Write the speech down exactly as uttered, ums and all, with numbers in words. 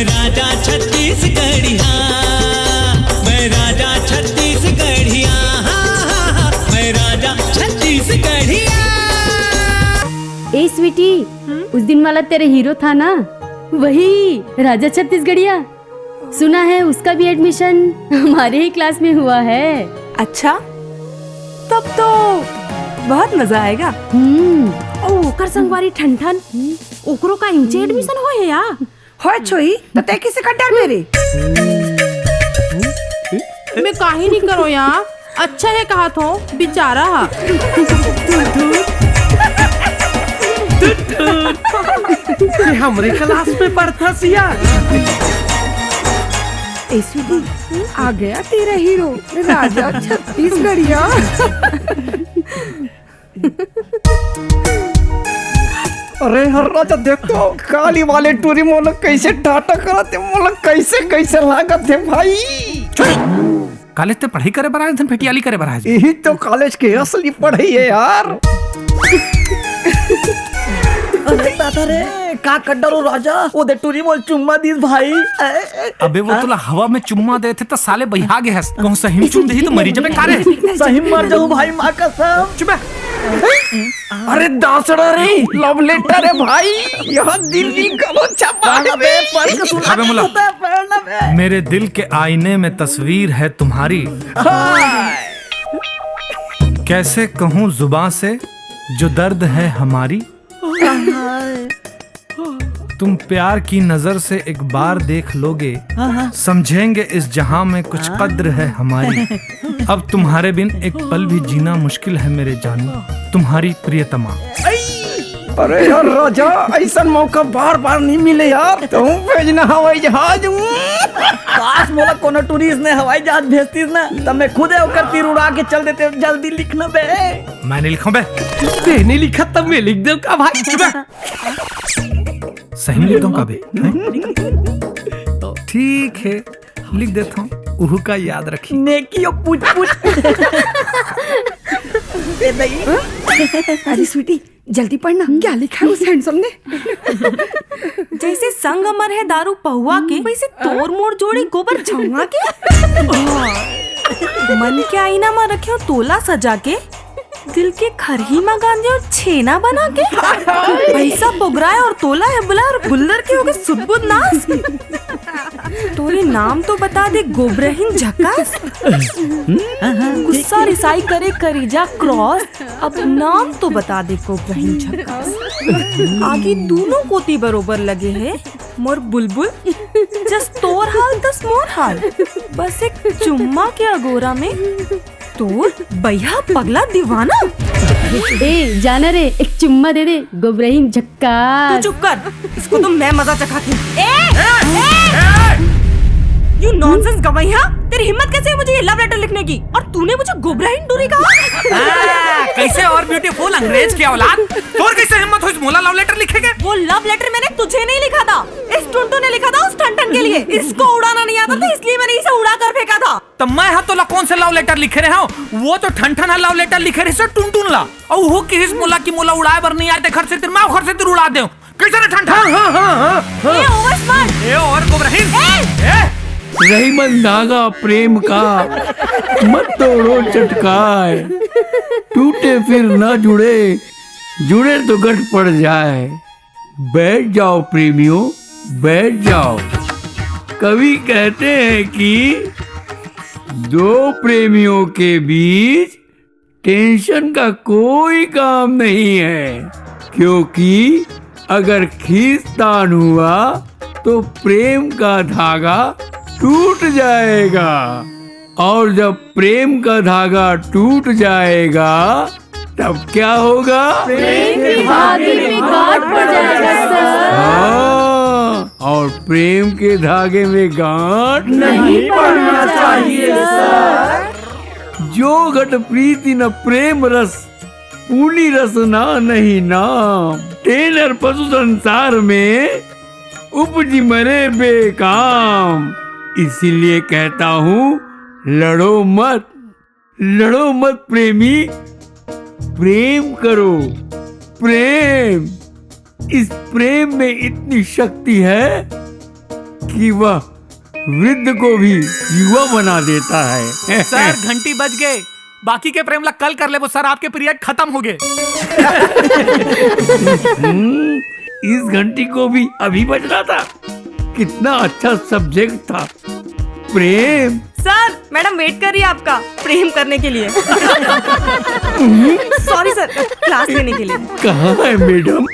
राजा छत्तीसगढ़िया, मैं राजा छत्तीसगढ़िया, हाँ, हाँ, हाँ, मैं राजा छत्तीसगढ़िया। ए स्वीटी, उस दिन वाला तेरे हीरो था ना, वही राजा छत्तीसगढ़िया। सुना है उसका भी एडमिशन हमारे ही क्लास में हुआ है। अच्छा, तब तो बहुत मजा आएगा। हम्म। ओ, ओकर संगवारी ठनठन, ओकरो का इमचे एडमिशन होए हे या? होए छोई, त तै किसे कर डरबे रे? मैं काही नहीं करो यार, अच्छा है कहा थो, बेचारा हा। ये हमरे क्लास में पढ़ता सिया। ए स्वीटी, आ गया तेरा हीरो, राजा छत्तीसगढ़िया। अरे हर राजा, देख तो, काली वाले टूरी मोला कैसे टाटा करत हे, मोला कैसे कैसे लागत हे भाई। कॉलेज ते पढ़ाई करे बर आए, धन फेटियाली करे बर आए। यही तो कॉलेज के असली पढ़ाई है यार। अरे दादा रे, का कर डरो राजा, वो दे टूरी मोला चुम्मा दीस भाई। अबे वो तोला हवा में चुम्मा देथे त साले बइहा गे हस। कहूँ सही में चुम देही त मरी जबे का रे। सही में मर जाऊँ भाई, माँ कसम। चुप बे। अरे दासड़ा रे, लव लेटर है भाई, यहाँ दिल्ली कबो छपा है बे। अबे मुला, मेरे दिल के आईने में तस्वीर है तुम्हारी। कैसे कहूँ जुबां से जो दर्द है हमारी। तुम प्यार की नजर से एक बार देख लोगे, समझेंगे इस जहां में कुछ कद्र है हमारी। अब तुम्हारे बिन एक पल भी जीना मुश्किल है मेरे जानू, तुम्हारी प्रियतमा। अरे यार राजा, ऐसा मौका बार बार नहीं मिले यार। तुम भेजना हवाई जहाज। काश मोला कोनो टूरिस्ट ने हवाई जहाज भेजतीस ना, तब मैं खुदे ओकर तीर उड़ा के चल देते। जल्दी लिखना बे। मैं नहीं लिखूं बे। तेने लिखा तब मैं लिख दूं का भाई? चुप बे। सही में लिख दूं का बे? हैं? ठीक है, लिख देता हूँ। उहू का याद रखी। नेकियो पूछ पूछ। ए दई। अरे स्वीटी, जल्दी पढ़ना, क्या लिखा है उस हैंडसम ने? जैसे संग अमर है दारू पहुआ के, वैसे तोर मोर जोड़ी गोबर छुआ के। मन के आईना में रखे हो तोला सजा के, दिल के खरही में गांजे और छेना बना के। भैंसा बोगराए और तोला है बुलाए और गुल्लर के होगे सुदबुद नास। तोरे नाम तो बता दे गोबरहीन झकास। गुस्सा रिसाई करे करीजा क्रॉस। अब नाम तो बता दे गोबरहीन झकास। आगी दूनों कोती बरोबर लगे है मोर बुलबुल। जस तोर हाल तस मोर हाल। बस एक चुम्मा के अगोरा में तोर बइहा पगला दीवाना। ए जाना रे, एक चुम्मा दे दे गोबरहीन झक्कास। तू चुप कर, इसको तो मैं मजा चखाती हूँ। ए, ए, यू नॉनसेंस गवैया, तेरी हिम्मत कैसे है मुझे ये लव लेटर लिखने की, और तूने मुझे गोबरहीन टूरी कहा। हाँ, कैसे और ब्यूटीफुल अंग्रेज की औलाद, तोर कैसे हिम्मत होइस मोला लव लेटर लिखे के? वो लव लेटर मैंने तुझे नहीं लिखा था, इस टुनटुन ने लिखा था उस ठनठन के लिए। इसको उड़ाना नहीं आता था, इसलिए मैंने इसे उड़ा कर फेंका था। त मैं ह तोला कोन से लव लेटर लिखे रहे हूँ? वो तो ठनठन ह लव लेटर लिखे रहिस टुनटुन ला, अउ वो किहिस मोला कि मोला उड़ाए बर नहीं आए, तेखर सेती मैं ओखर सेती उड़ा देव। कैसे रे ठनठन? हाँ, हाँ, हाँ, हाँ, हाँ। ए, ओवर स्मार्ट। ए, ओवर गोबरहीन। ए! ए! रही मन धागा प्रेम का, मत तोड़ो चटकाए, टूटे फिर ना जुड़े, जुड़े तो गठ पड़ जाए। बैठ जाओ प्रेमियों, बैठ जाओ। कवि कहते हैं कि दो प्रेमियों के बीच टेंशन का कोई काम नहीं है, क्योंकि अगर खींचतान हुआ तो प्रेम का धागा टूट जाएगा, और जब प्रेम का धागा टूट जाएगा तब क्या होगा? प्रेम के धागे में गांठ पड़ जाएगा, सर। हाँ, और प्रेम के धागे में गांठ नहीं पड़ना चाहिए, सर। जो घट प्रीति न प्रेम रस, पूनी रस ना नहीं नाम। तेनर पशु संसार में उपजी मरे बेकाम। इसीलिए कहता हूँ, लड़ो मत, लड़ो मत प्रेमी, प्रेम करो, प्रेम। इस प्रेम में इतनी शक्ति है कि वह वृद्ध को भी युवा बना देता है। सर, घंटी बज गए। बाकी के प्रेम ला कल कर लेबो सर, आपके पीरियड खत्म हो गए। हम्म, इस घंटी को भी अभी बजना था। कितना अच्छा सब्जेक्ट था प्रेम। सर, मैडम वेट कर रही है आपका प्रेम करने के लिए। सॉरी सर, क्लास लेने के लिए। कहाँ है मैडम?